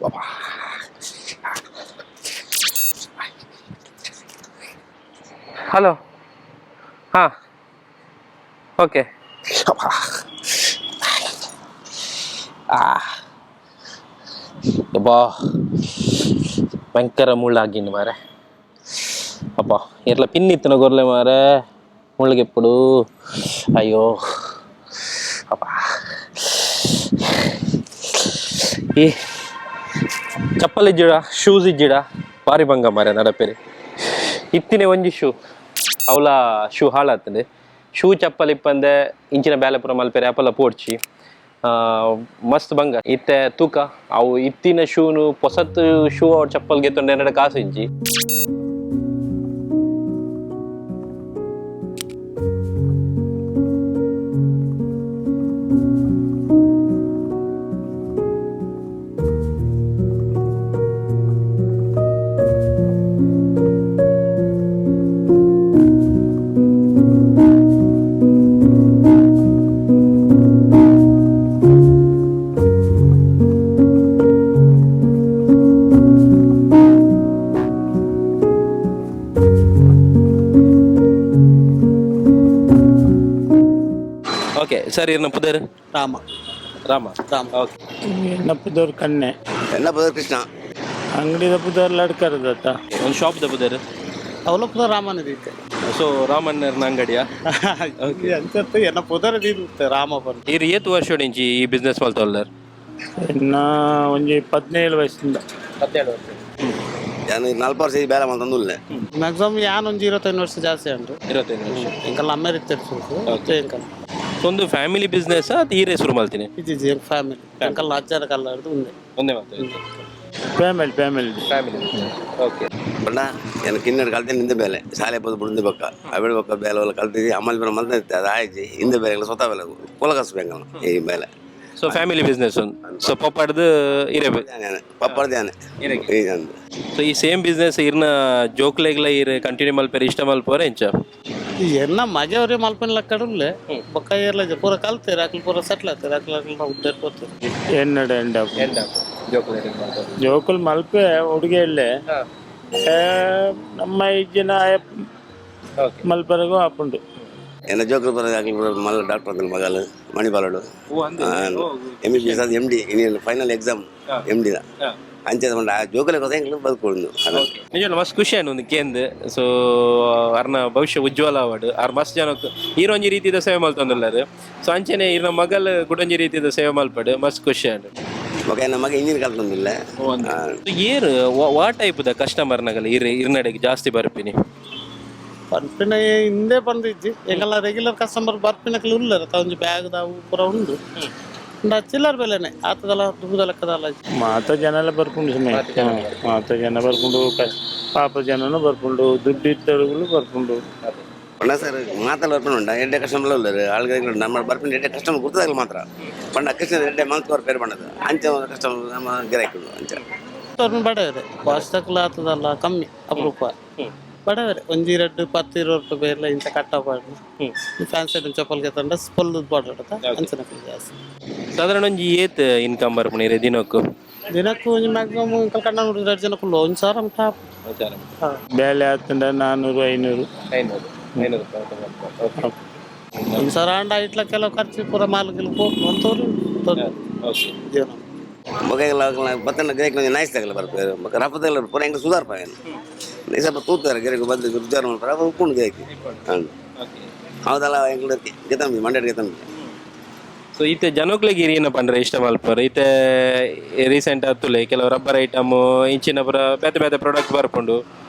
ಅಬ್ಬಾ. ಹಲೋ, ಹಾಂ, ಓಕೆ. ಆ, ಅಬ್ಬಾ, ಭಯಂಕರ ಮುಳ್ಳಾಗಿನ ಮಾರೆ. ಅಬ್ಬಾ, ಇರ್ಲ ಪಿನ್ ಇತ್ತನ ಗೊರ್ಲೆ ಮಾರೆ ಮುಳ್ಳಿಗೆಪ್ಪಡು. ಅಯ್ಯೋ ಅಬ್ಬಾ, ಈ ಚಪ್ಪಲ್ ಇಜ್ಜಿಡ, ಶೂಸ್ ಇಜ್ಜಿಡ, ಬಾರಿ ಭಂಗ ಮಾರೆ ನಡಪೇರಿ. ಇತ್ತಿನ ಒಂಜಿ ಶೂ, ಅವಲ ಶೂ ಹಾಳಾಗ್ತದೆ. ಶೂ ಚಪ್ಪಲ್ ಇಪ್ಪಂದೆ ಇಂಚಿನ ಬೇಲೆಪುರ ಮಲ್ಪೆರೆ ಅಪಲ ಪೋಡ್ಚಿ. ಮಸ್ತ್ ಬಂಗ ಇತ್ತೆ ತೂಕ. ಅವು ಇತ್ತಿನ ಶೂನು ಪೊಸತ್ ಶೂ ಅವ್ರ ಚಪ್ಪಲ್ ಗೆತ್ತೊಂಡು ಎನ್ನಡ ಕಾಸು ಇಜ್ಜಿ. ಓಕೆ ಸರ್, ಇರ್ನ ಪುದರ್? ರಾಮ. ರಾಮ. ರಾಮ. ಓಕೆ. ಎನ್ನ ಪುದರ್ ಕಣ್ಣೆ. ಎಲ್ಲ ಬದರ್ ಕೃಷ್ಣ. ಅಂಗಡಿದ ಪುದರ್ ಲಡ್ಕರದತ್ತ. ಒಂದು ಶಾಪ್ the ಪುದರ್? ಅವಲಪ್ಪದ ರಾಮನ ದೀತೆ. ಸೊ ರಾಮಣ್ಣರ್ನ ಅಂಗಡಿಯಾ? ಅಂಚತ್ತು ಎನ್ನ ಪುದರ್ ದೀತೆ ರಾಮ ಬಂದು. ಇರ್ ಏತ್ ವರ್ಷ ಇಂಚಿ ಈ ಬಿಸ್ನೆಸ್ ಮಲ್ತೊಲ್ಲರ್? ಇನ್ನ ಒಂಜಿ 17 ವಯಸ್ಸಿಂದ. 17 ವರ್ಷ. ನಾನು 40 ವರ್ಷ ಈ ಬೇಲೆ ಮಾಡ್ತಂದುಲ್ಲೆ. ಮ್ಯಾಕ್ಸಿಮಮ್ ಯಾನ್ ಒಂಜಿ 25 ವರ್ಷ ಜಾಸ್ತಿ ಉಂಟು. 25 ವರ್ಷ. ಎಂಕಲ್ಲ ಅಮೇರಿಕ ಇರ್ತು ಎಂಕಲ್. ಒಂದು ಫ್ಯಾಮಿಲಿ ಬಿಸ್ನೆಸ್ ಅದು ಈರೇ ಶುರು ಮಲ್ತೀನಿ? ಇದು ಫ್ಯಾಮಿಲಿ, ಎಂಕಲ್ ಅಜ್ಜರ ಕಲ್ಲ ಹಿಡ್ದು ಉಂಡೆ. ಒಂದೇ ಮಾತು. Family family. Family, okay. ಬಣ್ಣ எனக்கு ಕಿನ್ನಡ ಕಲ್ತೆ ನಿಂದ ಬೇಲೆ ಶಾಲೆ ಪದ ಬುಡಿದ ಬಕ್ಕ ಅವಿಡ ಬಕ್ಕ ಬೇಲೆ ಒಲ್ಲ ಕಲ್ತಿದ್ದಿ. ಅಮಲ್ ಬೇರೆ ಮಲ್ತ ಇತ್ತೆ ಅದು ಆಯ್ತು. ಹಿಂದೆ ಬೇರೆ ಸ್ವತಃ ಬೇಲೆ ಕುಲಕಸ್ ಬೇಕಲ್ಲ ಈ ಬೇಲೆ. ಸೊ ಫ್ಯಾಮಿಲಿ ಬಿಸ್ನೆಸ್ ಒಂದು, ಸೊ ಪಪ್ಪಾಡ್ದು ಇರೇ ಪಪ್ಪರ್ದಾನೆ ಈ ಅಂದು. ಸೊ ಈ ಸೇಮ್ ಬಿಸ್ನೆಸ್ ಇರ್ನ ಜೋಕ್ಲೆಗ್ಲ ಇರ್ ಕಂಟಿನ್ಯೂ ಮಲ್ಪೆರೆ ಇಷ್ಟ ಮಲ್ಪೋರೆ ಇಂಚ? ಎನ್ನ ಮಜಾ ಅವ್ರೆ ಮಲ್ಪನ ಲಕ್ಕಡುಲ್ಲೆ ಬೊಕ್ಕ ಏರ್ಲ ಪೂರ ಕಲ್ತೇರು, ಅಕ್ಲು ಪೂರ ಸೆಟ್ಲ್ ಆಗ್ತಾರೆ, ಅಕ್ಲು ಅಕ್ಲು ಉದ್ದೇರ್ ಪೋತಾರೆ. ಎನ್ನಡ ಎಂಡ ಜೋಕುಲ್ ಮಲ್ಪೆ ಹುಡುಗ ಇಲ್ಲೇ ನಮ್ಮ ಇಜ್ಜಿನ ಮಲ್ಪರೆಗೂ ಆಪುಂಡು. ಎನ್ನ ಜೋಕರ್ ಬರ ಆಗಲಿ ಮಲ್ಲ ಡಾಕ್ಟರ್ ಅಂತ ಮಗಲು ಮಣಿಪಾಲಡು, M B B S, ಅದು ಎಮ್ ಡಿ, ಇನ್ನೇನು ಫೈನಲ್ ಎಕ್ಸಾಮ್ ಎಮ್ ಡಿದ ಅಂಚೆ ಆ ಜೋಕಲೆ ಕೊಸ ಎಂಗ್ಲು ಬದುಕೊಂಡು ಅದು. ನಿಜ ಮಸ್ತ್ ಖುಷಿ ಆಯ್ತು ಒಂದು ಕೇಂದ್. ಸೊ ಅರ್ನ ಭವಿಷ್ಯ ಉಜ್ವಲ ಆವಡ್. ಆರ್ ಮಸ್ತ್ ಜನಕ್ ಈರೊಂಜಿ ರೀತಿದ ಸೇವೆ ಮಲ್ತೊಂದುಲ್ಲಾರು. ಸೊ ಅಂಚನೆ ಇರ್ನ ಮಗಲ್ ಕುಡೊಂಜಿ ರೀತಿದ ಸೇವೆ ಮಲ್ಪಡು, ಮಸ್ತ್ ಖುಷಿ ಆಂಡ್. ಮಗ ನನ್ನ ಮಗ ಇಂಜಿನ್ ಕಲ್ತೊಂದಿಲ್ಲ. ಏರ್ ವಾ ಟೈಪ್ the customer ನಗಲ್ ಇರ್ ಇರ್ನಡೆಗೆ ಜಾಸ್ತಿ ಬರ್ಪಿನಿ? ಬರ್ಪಿನ ಹಿಂದೆ ಬಂದಿಜ್ಜಿ ಎಂಕಲ್ಲ ರೆಗ್ಯುಲರ್ ಕಸ್ಟಮರ್ ಬರ್ಪಿನಕ್ಲು ಉಲ್ಲರ ಒಂಜಿ ಬ್ಯಾಗ್ ದಾವು ಪೂರ ಉಂಡು. ಉಂಡ ಚಿಲ್ಲರ್ ಬೆಲೆನೆ ಆತದಲ್ಲ ದುಡ್ಡು ಲೆಕ್ಕದಲ್ಲ. ಮಾತ ಜನ ಎಲ್ಲ ಬರ್ಪುಂಡು ಸುಮ್ಮನೆ, ಮಾತ ಜನ ಬರ್ಪುಂಡು, ಪಾಪ ಜನನು ಬರ್ಪುಂಡು, ದುಡ್ಡು ಇತ್ತಡುಗಳು ಬರ್ಪುಂಡು. ಪಂಡ ಸರ್ ಮಾತಲ್ಲ ಬರ್ಪಣ ಉಂಡ ಎಡ್ಡೆ ಕಸ್ಟಮರ್ ಉಳ್ಳರು ಆಳ್ಗೆ ನಮ್ಮ ಬರ್ಪಿನ ಎಡ್ಡೆ ಕಸ್ಟಮರ್ ಗುರ್ತದಾಗಲಿ ಮಾತ್ರ. ಪಂಡ ಕೃಷ್ಣ ಎಡ್ಡೆ ಮಂತ್ ಪೇರ್ பண்ணದು ಅಂಚೆ ಕಸ್ಟಮರ್ ನಮ್ಮ ಗಿರಾಕಿ ಅಂಚೆ. ಬಡವರೆ ವಾಸ್ತಕ್ಲ ಆತದಲ್ಲ ಕಮ್ಮಿ ಅಪರೂಪ. ಬಡವರೆ ಒಂಜಿ ರಡ್ಡು 10 20 ರೂಪಾಯಿ ಬೇರ್ಲ ಇಂಚ ಕಟ್ಟ ಪಾಡ್ದು ಫ್ಯಾನ್ಸಿ ಐಟಮ್ ಚಪ್ಪಲ್ಗೆ ತಂಡ ಪೊಲ್ದು ಬಾರ್ಡರ್ ಅಂಚನೆ ಜಾಸ್ತಿ. ಸಾಧಾರಣ ಒಂಜಿ ಏತ್ ಇನ್ಕಮ್ ಬರ್ಪುನಿ ಇರೆ ದಿನಕ್ಕು? ದಿನಕ್ಕೂ ಒಂಜಿ ಮ್ಯಾಕ್ಸಿಮಮ್ ಇಂಕಲ್ ಕಣ್ಣ ನೋಡಿದ್ರೆ ಎರಡು ಜನಕ್ಕೂ 1000 ಟಾಪ್. ಬೇಲೆ ಆತಂಡ 400 500. 500 500. 1000 ಅಂಡ ಇಟ್ಲ ಕೆಲವು ಖರ್ಚು ಪೂರ ಮಾಲ್ ಗಿಲ್ ಒಂತೂರು ಜೀವನ. ಮಗ ಬತ್ತನ ಗಿರಾಕಿ ನೈಸ್ ತಗಲ ಬರ್ಪೇರು ಮಗ ರಫದಲ್ಲ ಪೂರ ಎಂಗ ಸುಧಾರ್ಪ ನೈಸಪ್ಪ ತೂತಾರೆ ಗಿರಾಕಿ ಬಂದು ವಿಚಾರ ಮಾಡ್ತಾರೆ ಅವ ಉಪ್ಪುಂಡು ಗಿರಾಕಿ ಹೌದಲ್ಲ ಎಂಗ್ಲ ಗೆತಂಬಿ ಮಂಡ್ಯ ಗೆತಂಬಿ. ಸೊ ಇತ್ತೆ ಜನಕ್ಲೆಗ್ ಏನ ಪಂಡ್ರೆ ಇಷ್ಟ ಮಲ್ಪರ್? ಇತ್ತೆ ರೀಸೆಂಟ್ ಆತುಲೆ ಕೆಲವು ರಬ್ಬರ್ ಐಟಮ್ ಇಂಚಿನ ಪೂರ ಬೇತೆ ಬೇತೆ ಪ್ರಾಡಕ್ಟ್ ಬರ್ಪುಂಡು.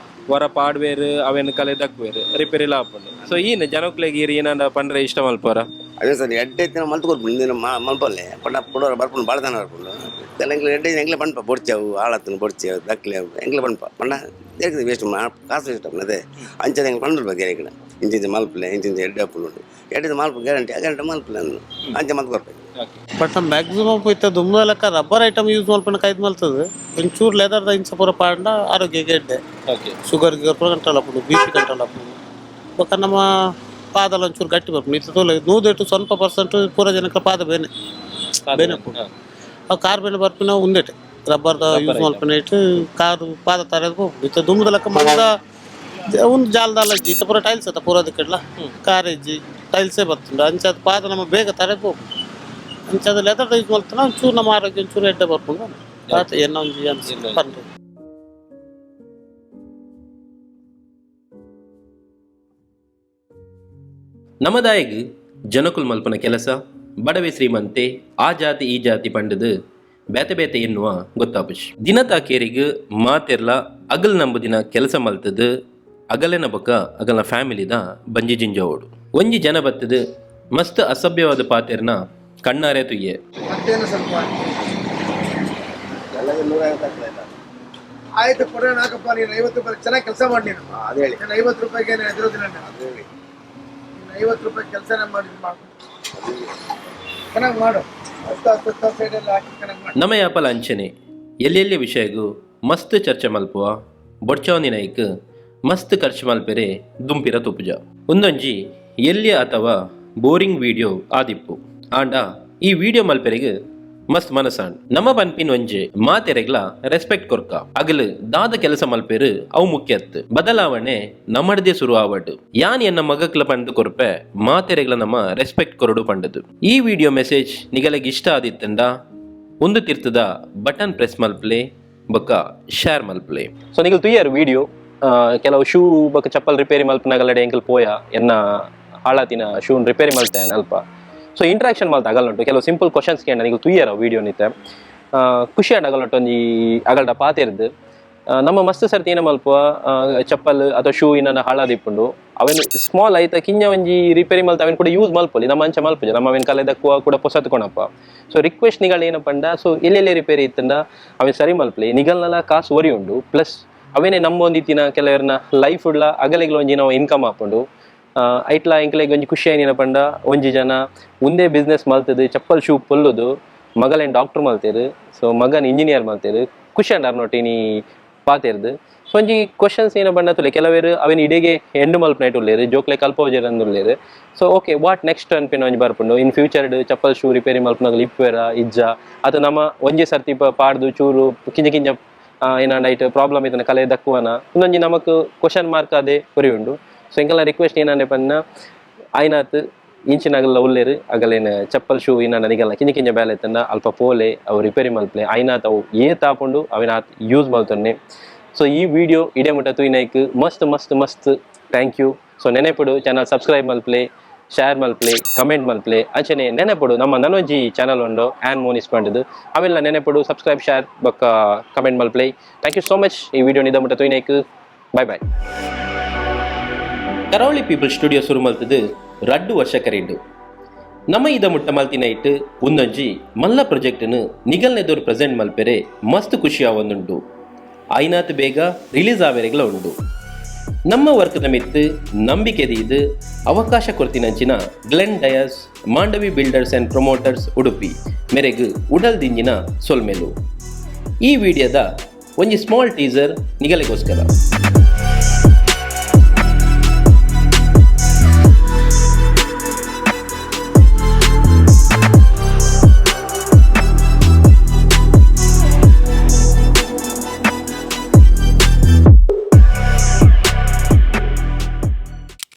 ವರ ಪಾಡ್ವೇರ್ ಅವೇನು ಕಲೆ ದಕ್ವೇರ್ ರಿಪೇರಿ ಇಲ್ಲ ಆಪುಂಡು. ಸೊ ಈನ ಜನಕ್ಲೆಗ್ ಇರ್ ಏನಾಂಡ ಪಂಡ್ರೆ ಇಷ್ಟ ಮಲ್ಪರ? ಅದೇ ಸರ್, ಎಡ್ಡೆ ಇತ್ತಿನ ಮಲ್ತು ಕೊರ್ಪುಂಡು ಇಂದಿನ ಮಲ್ಪಲ್ಲೆ ಪಂಡ ಪುಡೋರ ಬರ್ಪುಂಡು ಬಾಳತನ ಬರ್ಪುಂಡು ಇದೆಲ್ಲ. ಎಂಗ್ಲ ಎಡ್ಡೆ ಎಂಗ್ಲೆ ಪನ್ಪ ಬೊಡ್ಚವು ಆಳತ್ತನ ಬೊಡ್ಚವು ದಕ್ಲೆ ಅವು ಎಂಗ್ಲೆ ಪನ್ಪ ಪಂಡ ಗಿರಾಕಿ ವೇಸ್ಟ್ ಕಾಸು ವೇಸ್ಟ್ ಅದೇ ಅಂಚದ ಎಂಗ್ಲ ಪಂಡ್ರಲ್ಪ ಗಿರಾಕಿಡ ಇಂಚಿಂಚ ಮಲ್ಪಲೆ ಇಂಚಿಂಚ ಎಡ್ಡೆ ಅಪ್ಪುಂಡು ಎಡ್ಡೆ ಮಲ್ಪ ಗ್ಯಾರಂಟಿ ಗ್ಯಾರಂಟಿ ಮಲ್ಪಲೆ ಅಂದು ಅಂಚೆ ಮಲ್ತು ಕೊರ್ಪೆ. ಬಟ್ ಮ್ಯಾಕ್ಸಿಮಮ್ ಇತ್ತೆ ದುಮ್ಮದ ಲೆಕ್ಕ ರಬ್ಬರ್ ಐಟಮ್ ಯೂಸ್ ಮಲ್ಪನ ಕೈದ್ ಮಲ್ತದೆ. ಒಂಚೂರು ಲೆದರ್ದ ಇಂಚ ಪೂರ ಪಾಂಡ ಆರೋಗ್ಯಕ್ಕೆ ಎಡ್ಡೆ. ಶುಗರ್ ಗಿಗರ್ ಪೂರ ಕಂಟ್ರೋಲ್ ಆಪುಂಡು, ಬಿ ಪಿ ಕಂಟ್ರೋಲ್ ಆಪುಂಡು. ಬೊಕ್ಕ ನಮ್ಮ ಪಾದಲ ಒಂಚೂರು ಗಟ್ಟಿ ಬರ್ಪುಂಡು. ಇತ್ತೆ ತೋಲೆ ನೂದೆಟ್ಟು ಸ್ವಲ್ಪ ಪರ್ಸೆಂಟ್ ಪೂರ ಜನಕ್ಕೆ ಪಾದ ಬೇನೆ ಬೇನೆ ಆಪುಂಡು. ಅವು ಕಾರ್ ಬೇನೆ ಬರ್ಪಿನ ಉಂದೆಟೆ. ರಬ್ಬರ್ದ ಯೂಸ್ ಮಲ್ಪನೇಟ್ ಕಾರು ಪಾದ ತರದು ಪೋಪುಂಡು. ಇತ್ತೆ ದುಂಬುದ ಲೆಕ್ಕ ಮಂದ ಒಂದು ಜಾಲದಲ್ಲ ಇಜ್ಜಿ, ಇತ್ತೆ ಪೂರ ಟೈಲ್ಸ್ ಅತ್ತ ಪೂರ ದಿಕ್ಕಡ್ಲ ಕಾರ್ ಇಜ್ಜಿ, ಟೈಲ್ಸೇ ಬರ್ತುಂಡು. ಅಂಚಾದ ಪಾದ ನಮ್ಮ ಬೇಗ ತರದು ಪೋಪುಂಡು. ಅಂಚಾದ ಲೆದರ್ದ ಯೂಸ್ ಮಲ್ತನ ಒಂಚೂರು ನಮ್ಮ ಆರೋಗ್ಯ ಒಂಚೂರು ಎಡ್ಡೆ ಬರ್ಪುಂಡು. ಆತ ಎನ್ನ ಒಂಜಿ ಅನ್ಸ ಪನ್ರೆ. ನಮದಾಯಗ್ ಜನಕುಲ್ ಮಲ್ಪನ ಕೆಲಸ ಬಡವೆ ಶ್ರೀಮಂತೆ ಆ ಜಾತಿ ಈ ಜಾತಿ ಪಂಡದು ಬೇತೆ ಬೇತೆ ಎನ್ನುವ ಗೊತ್ತಾಪುಜ್. ದಿನತ ಕೇರಿಗ್ ಮಾತೆರ್ಲ ಅಗಲ್ ನಂಬುದಿನ ಕೆಲಸ ಮಲ್ತದು ಅಗಲೆನ ಬೊಕ್ಕ ಅಗಲ್ನ ಫ್ಯಾಮಿಲಿದ ಬಂಜಿ ಜಿಂಜೋಡು. ಒಂಜಿ ಜನ ಬತ್ತದು ಮಸ್ತ್ ಅಸಭ್ಯವಾದ ಪಾತೆರ್ನ ಕಣ್ಣಾರೆ ತುಯ್ಯೆ. ಮತ್ತೇನು ಸ್ವಲ್ಪ ಆಯ್ತು ಕೊಡೋಣ ಹಾಕಪ್ಪ. ನೀನು 50 ರೂಪಾಯಿ ಚೆನ್ನಾಗಿ ಕೆಲಸ ಮಾಡಿ ನೀನು. ಅದು ಹೇಳಿ. ನೀನು 50 ರೂಪಾಯಿಗೆ ನೀನು ಎದುರೋದಿಲ್ಲ ನಾನು. ಅದು ಹೇಳಿ. ನೀನು 50 ರೂಪಾಯಿ ಕೆಲಸನೇ ಮಾಡಿ ಮಾಡು, ಚೆನ್ನಾಗಿ ಮಾಡು. ಹತ್ತ ಹತ್ತ ಸೈಡೆಲ್ಲ ಹಾಕಿ ಚೆನ್ನಾಗಿ ಮಾಡು. ನಮ್ಮ ಯಾಪಲ ಅಂಚನೆ ಎಲ್ಲೆಲ್ಲಿ ವಿಷಯಗೂ ಮಸ್ತ್ ಚರ್ಚೆ ಮಲ್ಪುವ ಬೊಡ್ಚವನಿನೈಕ್ ಮಸ್ತ್ ಖರ್ಚು ಮಲ್ಪೆರೆ ದುಂಪಿರ ತುಪುಜ. ಒಂದೊಂಜಿ ಎಲ್ಲಿಯ ಅಥವಾ ಬೋರಿಂಗ್ ವಿಡಿಯೋ ಆದಿಪ್ಪು ಆಂಡ ಈ ವಿಡಿಯೋ ಮಲ್ಪೆರೆಗ್ ಮಸ್ತ್ ಮನಸಾಂಡ್. ನಮ್ಮ ಪನ್ಪಿನ್ ಒಂಜೆ ಮಾತೆರೆಗ್ಲ ರೆಸ್ಪೆಕ್ಟ್ ಕೊರ್ಕ ಅಗಲು ದಾದ ಕೆಲಸ ಮಲ್ಪೆರು ಅವು ಮುಖ್ಯತ್. ಬದಲಾವಣೆ ನಮ್ಮಡ್ದೆ ಶುರು ಆವಡ್. ಯಾನ್ ಎನ್ನ ಮಗಕ್ಲ ಪಂಡು ಕೊರ್ಪೆ ಮಾತೆರೆಗ್ಲ ನಮ್ಮ ರೆಸ್ಪೆಕ್ಟ್ ಕೊರಡು ಪಂಡದು. ಈ ವಿಡಿಯೋ ಮೆಸೇಜ್ ನಿಗಲೆಗ್ ಇಷ್ಟ ಆದಿತ್ತಂಡ ಒಂದು ತಿರ್ತದ ಬಟನ್ ಪ್ರೆಸ್ ಮಲ್ಪ್ಲೆ ಬೊಕ್ಕ ಶೇರ್ ಮಲ್ಪ್ಲೆ. ಸೊ ನಿಗಲ್ ತುಯ್ಯರ್ ವಿಡಿಯೋ ಕೆಲವು ಶೂ ಬೊಕ್ಕ ಚಪ್ಪಲ್ ರಿಪೇರಿ ಮಲ್ಪನಾಗಲಡೆ ಎಂಕಲ್ ಪೋಯ ಎನ್ನ ಹಾಳಾತಿನ ಶೂನ್ ರಿಪೇರಿ ಮಲ್ತೆ ಅಲ್ಪ. ಸೊ ಇಂಟ್ರಾಕ್ಷನ್ ಮಲ್ತ ಅಗಲುಂಟು ಕೆಲವು ಸಿಂಪಲ್ ಕ್ವಶನ್ಸ್ ಕೇಂಡ ನಿಗಲ್ ತುಯ್ಯರ ವಿಡಿಯೋ ನಿತ್ತೆ ಖುಷಿ ಆಂಡ್ ಅಗಲುಂಟು. ಒಂಜಿ ಅಗಲ್ಡ ಪಾತೆರ್ದು ನಮ್ಮ ಮಸ್ತ್ ಸರ್ತಿ ಏನ ಮಲ್ಪುವ, ಚಪ್ಪಲ್ ಅಥವಾ ಶೂ ಇನ್ನನ್ನ ಹಾಳಾದಿಪ್ಪುಂಡು ಅವೇನು ಸ್ಮಾಲ್ ಐತ ಕಿಂಜ ಒಂಜಿ ರಿಪೇರಿ ಮಲ್ತ ಅವೇನು ಕೂಡ ಯೂಸ್ ಮಲ್ಪೊಲಿ. ನಮ್ಮ ಅಂಚ ಮಲ್ಪುಜ, ನಮ್ಮ ಅವೇನು ಕಲೆ ದಕ್ಕುವ ಕೂಡ ಪೊಸತ್ಕೊಣಪ್ಪ. ಸೊ ರಿಕ್ವೆಸ್ಟ್ ನಿಗಳ ಏನಪ್ಪಂಡ, ಸೊ ಎಲ್ಲೆಲ್ಲಿ ರಿಪೇರಿ ಇತ್ತಂಡ ಅವೇನು ಸರಿ ಮಲ್ಪಲಿ. ನಿಗಲ್ನೆಲ್ಲ ಕಾಸು ಒರಿ ಉಂಡು. ಪ್ಲಸ್ ಅವೇನೆ ನಮ್ಮ ಒಂದಿತ್ತಿನ ಕೆಲವರನ್ನ ಲೈಫ್ ಉಳ್ಳ ಅಗಲಿಗ್ಲ ಒಂಜಿ ನಾವು ಇನ್ಕಮ್ ಆಪುಂಡು. ಐಟ್ಲಾ ಎಂಕ್ಲೆಗ್ ಒಂಜಿ ಖುಷಿ ಆಯ್ನ ಪಂಡ ಒಂಜಿ ಜನ ಒಂದೇ ಬಿಸ್ನೆಸ್ ಮಲ್ತದು ಚಪ್ಪಲ್ ಶೂ ಪೊಲ್ಲುದು ಮಗಲೇನ್ ಡಾಕ್ಟರ್ ಮಲ್ತೇರು, ಸೊ ಮಗನ್ ಇಂಜಿನಿಯರ್ ಮಲ್ತೇರು. ಖುಷಿ ಅಂಡಾರ್ ನೋಟಿ ನೀ ಪಾತೆರ್ದು. ಸೊ ಒಂಜಿ ಕ್ವಶನ್ಸ್ ಏನ ಬಣ್ಣ ತುಲೆ ಕೆಲವೇರು ಅವೇನು ಇಡೀಗೆ ಎಂಡು ಮಲ್ಪನೈಟ್ ಉಲ್ಲೇರು ಜೋಕ್ಲೆ ಕಲ್ಪೋಜೆರ್ ಅಂದುಲ್ಲೇರು. So okay what next ಅನ್ಪಿನ ಒಂಜಿ ಬರ್ಪುಂಡು. ಇನ್ ಫ್ಯೂಚರ್ಡ್ ಚಪ್ಪಲ್ ಶೂ ರಿಪೇರಿ ಮಲ್ಪನಾಗಲು ಇಪ್ಪುವೆರ ಇಜ್ಜ ಅದು ನಮ್ಮ ಒಂಜಿ ಸರ್ತಿ ಪಾಡ್ದು ಚೂರು ಕಿಂಜ ಕಿಂಜ ಏನಾಂಡ ಐಟ್ ಪ್ರಾಬ್ಲಮ್ ಇದನ್ನ ಕಲೆ ದಕ್ಕುವನ ಒಂದೊಂಜಿ ನಮಕ್ ಕ್ವಶನ್ ಮಾರ್ಕ್ ಅದೇ ಕೊರಿ ಉಂಡು. ಸೊ ಎಂಕೆಲ್ಲ ರಿಕ್ವೆಸ್ಟ್ ಏನಂದ್ರೆ ಪನ್ನ ಆಯ್ನಾತ್ ಇಂಚಿನಾಗಲ್ಲ ಉಲ್ಲೇರು ಅಗಲೇನ ಚಪ್ಪಲ್ ಶೂ ಇನ್ನ ನನಗೆಲ್ಲ ಕಿಂಜ ಕಿಂಜ ಬೇಲೆ ಇತ್ತಂಡ ಅಲ್ಪ ಪೋಲೆ ಅವು ರಿಪೇರಿ ಮಲ್ಪಲೆ. ಆಯ್ನಾತ್ ಅವು ಏ ತಾಪುಂಡು ಅವಿನ ಆತ್ ಯೂಸ್ ಮಲ್ತೊನ್ನೆ. ಸೊ ಈ ವಿಡಿಯೋ ಇಡೇ ಮುಟ್ಟ ತೂಯಿನೈಕ್ ಮಸ್ತ್ ಮಸ್ತ್ ಮಸ್ತ್ thank you. So ನೆನೆಪುಡು channel subscribe ಮಲ್ಪಲೆ, share ಮಲ್ಪಲೆ, comment ಮಲ್ಪಲೆ. ಅಂಚನೆ ನೆನೆಪುಡು ನಮ್ಮ ನನೊಂಜಿ ಚಾನಲ್ ಉಂಡು ಆ್ಯನ್ ಮೋನಿಸ್ ಪಂಡದು. ಅವೆಲ್ಲ ನೆನೆಪುಡು ಸಬ್ಸ್ಕ್ರೈಬ್ ಶೇರ್ ಬೊಕ್ಕ ಕಮೆಂಟ್ ಮಲ್ಪಲೆ. Thank you so much ಈ ವಿಡಿಯೋ ನಿದ ಮುಟ್ಟ ತೂಯಿನೈಕ್. Bye bye. Karavali people studio ಶುರು ಮಲ್ತದು 2 ವರ್ಷ ಕರಿಂಡು. ನಮ್ಮ ಇದ ಮುಟ್ಟ ಮಲ್ತಿನ ಇಟ್ಟು ಒಂದೊಂಜಿ ಮಲ್ಲ ಪ್ರಾಜೆಕ್ಟ್ನು ನಿಗಲ್ನೆದೋರು ಪ್ರೆಸೆಂಟ್ ಮಲ್ಪೆರೆ ಮಸ್ತ್ ಖುಷಿ ಆವೊಂದುಂಡು. ಆಯ್ನಾತ್ ಬೇಗ ರಿಲೀಸ್ ಆವೆರೆಗ್ಲ ಉಂಡು. ನಮ್ಮ ವರ್ಕದ ಮಿತ್ತು ನಂಬಿಕೆ ದೀದು ಅವಕಾಶ ಕೊರ್ತಿನಂಚಿನ Glenn Dias, Mandavi builders and promoters Udupi ಮೆರೆಗ್ ಉಡಲ್ ದಿಂಜಿನ ಸೊಲ್ಮೆಲು. ಈ ವಿಡಿಯೋದ ಒಂಜಿ ಸ್ಮಾಲ್ ಟೀಸರ್ ನಿಗಲೆಗೋಸ್ಕರ.